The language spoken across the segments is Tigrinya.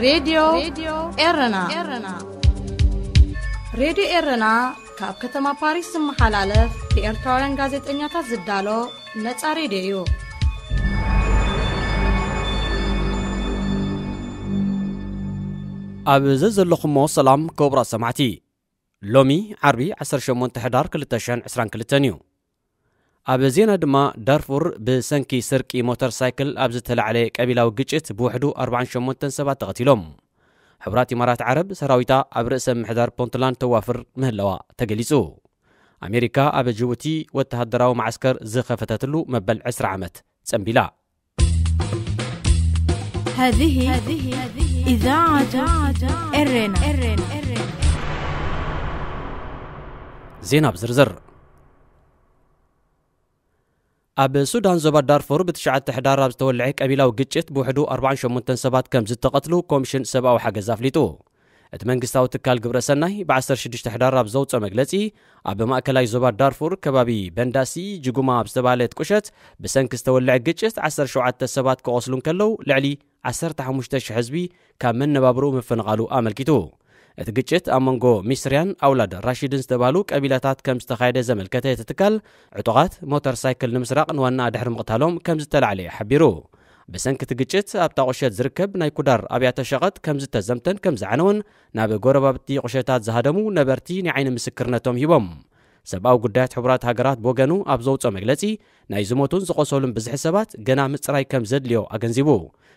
ሬድዮ ኤረና። ሬድዮ ኤረና ካብ ከተማ ፓሪስ ዝመሓላለፍ ብኤርትራውያን ጋዜጠኛታት ዝዳሎ ነጻ ሬድዮ እዩ። ኣብ ዘዘለኹሞ ሰላም ክቡራት ሰማዕቲ። ሎሚ ዓርቢ ዓሰርተ ሸሞንተ ሕዳር ክልተ ሽሕን ዕስራን ክልተን እዩ። ኣብ ዜና ድማ ዳርፉር ብሰንኪ ስርቂ ሞተር ሳይክል ኣብ ዝተላዕለ ቀቢላዊ ግጭት ብውሕዱ ኣርባዓን ሸሞንተን ሰባት ተቐቲሎም። ሕቡራት ኢማራት ዓረብ ሰራዊታ ኣብ ርእሰ ምሕዳር ፑንትላንድ ተዋፍር ምህላዋ ተገሊጹ። ኣሜሪካ ኣብ ጅቡቲ ወተሃደራዊ መዓስከር ዝኸፈተትሉ መበል ዕስራ ዓመት ጸንቢላ። هذه إذاعة إرنا. ዜና ብዝርዝር። ኣብ ሱዳን ዞባ ዳርፉር ብትሽዓተ ሕዳር ኣብ ዝተወልዐ ቀቢላዊ ግጭት ብውሕዱ ኣርባዓን ሸሞንተን ሰባት ከም ዝተቐትሉ ኮሚሽን ሰብኣዊ ሓገዝ ኣፍሊጡ። እቲ መንግስታዊ ትካል ግብረ ሰናይ ብ ዓሰርተ ሽዱሽተ ሕዳር ኣብ ዘውፅኦ መግለፂ፣ ኣብ ማእከላይ ዞባ ዳርፉር ከባቢ በንዳሲ ጅጉማ ኣብ ዝተባህለት ቁሸት ብሰንኪ ዝተወልዐ ግጭት ዓሰርተ ሸውዓተ ሰባት ክቖስሉ እንከለዉ፣ ልዕሊ ዓሰርተ ሓሙሽተ ሽሕ ህዝቢ ካብ መነባብርኡ ምፍንቓሉ ኣመልኪቱ። እቲ ግጭት ኣብ መንጎ ሚስርያን ኣውላድ ራሺድን ዝተባህሉ ቀቢላታት ከም ዝተኻየደ ዘመልከተ እቲ ትካል፣ ዕጡቓት ሞተር ሳይክል ንምስራቕ ንዋና ድሕሪ ምቕታሎም ከም ዝተላዕለ እዩ ሓቢሩ። ብሰንኪ እቲ ግጭት ኣብታ ቁሸት ዝርከብ ናይ ኩዳር ኣብያተ ሸቐጥ ከም ዝተዘምተን ከም ዝዓነወን ናብ ጎረባብቲ ቁሸታት ዝሃደሙ ነበርቲ ናይ ዓይኒ ምስክርነቶም ሂቦም። ሰብኣዊ ጉዳያት ሕቡራት ሃገራት ብወገኑ ኣብ ዘውፅኦ መግለፂ፣ ናይ ዝሞቱን ዝቆሰሉን ብዝሒ ሰባት ገና ምፅራይ ከም ዘድልዮ ኣገንዚቡ።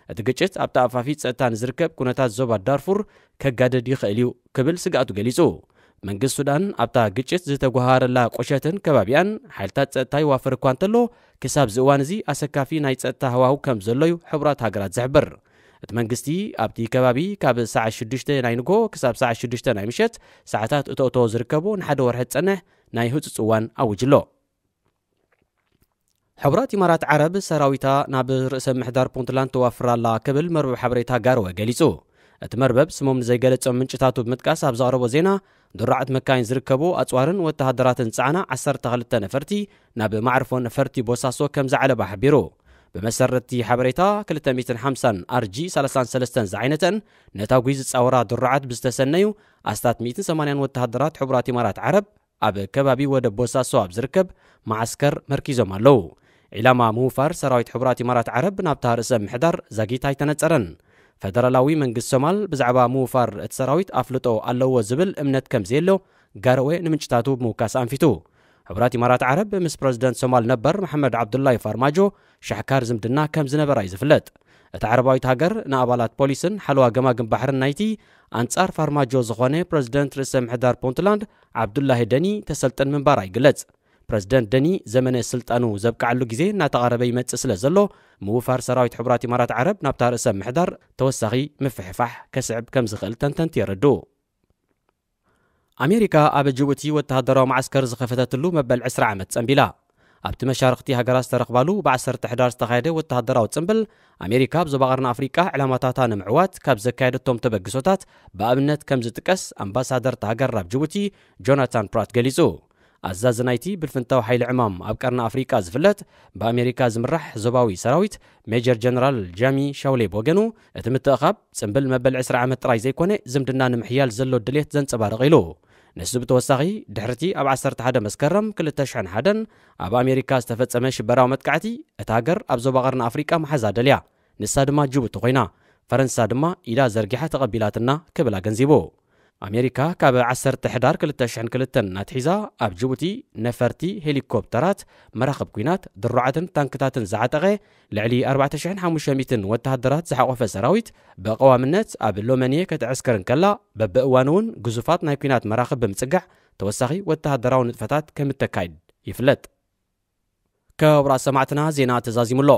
እቲ ግጭት ኣብ ተኣፋፊ ፀጥታ ንዝርከብ ኩነታት ዞባ ዳርፉር ከጋድድ ይኽእል እዩ ክብል ስግኣቱ ገሊጹ። መንግስቲ ሱዳን ኣብታ ግጭት ዝተጓሃረላ ቁሸትን ከባቢኣን ሓይልታት ጸጥታ ይዋፍር እኳ እንተሎ፣ ክሳብ እዚ እዋን እዚ ኣሰካፊ ናይ ጸጥታ ሃዋህው ከም ዘሎ እዩ ሕቡራት ሃገራት ዝሕብር። እቲ መንግስቲ ኣብቲ ከባቢ ካብ ሰዓት ሽዱሽተ ናይ ንጎ ክሳብ ሰዓት ሽዱሽተ ናይ ምሸት ሰዓታት እቶእቶ ዝርከቡ ንሓደ ወርሒ ዝጸንሕ ናይ ህጹጽ እዋን ኣዊጁ ኣሎ። ሕቡራት ኢማራት ዓረብ ሰራዊታ ናብ ርእሰ ምሕዳር ፑንትላንድ ተዋፍር ኣላ ክብል መርበብ ሓበሬታ ጋርወ ገሊጹ። እቲ መርበብ ስሞም ንዘይገለጾም ምንጭታቱ ብምጥቃስ ኣብ ዘቕረቦ ዜና፣ ድሩዓት መካይን ዝርከቡ ኣጽዋርን ወተሃደራትን ዝጸዓና ዓሰርተ ክልተ ነፈርቲ ናብ ማዕርፎ ነፈርቲ ቦሳሶ ከም ዝዓለባ ሓቢሩ። ብመሰረትቲ ሓበሬታ፣ ክልተ ሚእትን ሓምሳን ኣር ጂ ሰላሳን ሰለስተን ዝዓይነተን ነታጒ ዝጻወራ ድሩዓት ብዝተሰነዩ ኣስታት ሚእትን ሰማንያን ወተሃደራት ሕቡራት ኢማራት ዓረብ ኣብ ከባቢ ወደብ ቦሳሶ ኣብ ዝርከብ መዓስከር መርኪዞም ኣለዉ። ዒላማ ምውፋር ሰራዊት ሕቡራት ኢማራት ዓረብ ናብታ ርእሰ ምሕዳር ዛጊት ኣይተነጸረን። ፈደራላዊ መንግስቲ ሶማል ብዛዕባ ምውፋር እቲ ሰራዊት ኣፍልጦ ኣለዎ ዝብል እምነት ከም ዘየሎ ጋርዌ ንምንጭታቱ ብምውካስ ኣንፊቱ። ሕቡራት ኢማራት ዓረብ ምስ ፕረዚደንት ሶማል ነበር መሓመድ ዓብዱላይ ፋርማጆ ሻሕካር ዝምድና ከም ዝነበራ እዩ ዝፍለጥ። እታ ዓረባዊት ሃገር ንኣባላት ፖሊስን ሓለዋ ገማግም ባሕርን ናይቲ ኣንጻር ፋርማጆ ዝኾነ ፕረዚደንት ርእሰ ምሕዳር ፑንትላንድ ዓብዱላሂ ደኒ ተሰልጥን ምንባራ ይግለጽ። ፕረዚደንት ደኒ ዘመነ ስልጣኑ ዘብቅዓሉ ግዜ እናተቓረበ ይመጽእ ስለ ዘሎ፣ ምውፋር ሰራዊት ሕቡራት ኢማራት ዓረብ ናብታ ርእሰ ምሕዳር ተወሳኺ ምፍሕፋሕ ከስዕብ ከም ዝኽእል ተንተንቲ የረድኡ። ኣሜሪካ ኣብ ጅቡቲ ወተሃደራዊ መዓስከር ዝኸፈተትሉ መበል ዕስራ ዓመት ጸንቢላ። ኣብቲ መሻርኽቲ ሃገራት ዝተረኽባሉ ብዓሰርተ ሕዳር ዝተኻየደ ወተሃደራዊ ጽንብል፣ ኣሜሪካ ኣብ ዞባ ቀርኒ ኣፍሪቃ ዕላማታታ ንምዕዋት ካብ ዘካየደቶም ተበግሶታት ብኣብነት ከም ዝጥቀስ ኣምባሳደር እታ ሃገር ኣብ ጅቡቲ ጆናታን ፕራት ገሊጹ። ኣዛዚ ናይቲ ብልፍንታዊ ሓይሊ ዕማም ኣብ ቀርኒ ኣፍሪቃ ዝፍለጥ ብኣሜሪካ ዝምራሕ ዞባዊ ሰራዊት ሜጀር ጀነራል ጃሚ ሻውሌ ብወገኑ፣ እቲ ምትእኻብ ጽምብል መበል ዕስራ ዓመት ጥራይ ዘይኮነ ዝምድና ንምሕያል ዘሎ ድሌት ዘንጸባርቕ ኢሉ። ንሱ ብተወሳኺ፣ ድሕርቲ ኣብ ዓሰርተ ሓደ መስከረም ክልተ ሽሕን ሓደን ኣብ ኣሜሪካ ዝተፈጸመ ሽበራዊ መጥቃዕቲ፣ እታ ሃገር ኣብ ዞባ ቀርኒ ኣፍሪቃ መሓዛ ደልያ፣ ንሳ ድማ ጅቡቲ ኮይና፣ ፈረንሳ ድማ ኢዳ ዘርጊሓ ተቐቢላትና ክብል ኣገንዚቡ። ኣሜሪካ ካብ ዓሰርተ ሕዳር ክልተ ሽሕን ክልተን ኣትሒዛ ኣብ ጅቡቲ ነፈርቲ፣ ሄሊኮፕተራት፣ መራኽብ ኲናት፣ ድሩዓትን ታንክታትን ዝዓጠቐ ልዕሊ ኣርባዕተ ሽሕን ሓሙሽተ ሚእትን ወተሃደራት ዝሓቖፈ ሰራዊት ብቐዋምነት ኣብ ሎመንየ ከተዕስክር እንከላ፣ በብእዋኑ እውን ግዙፋት ናይ ኲናት መራኽብ ብምጽጋዕ ተወሳኺ ወተሃደራዊ ንጥፈታት ከም እተካይድ ይፍለጥ። ክቡራት ሰማዕትና፣ ዜና ተዛዚሙ ኣሎ።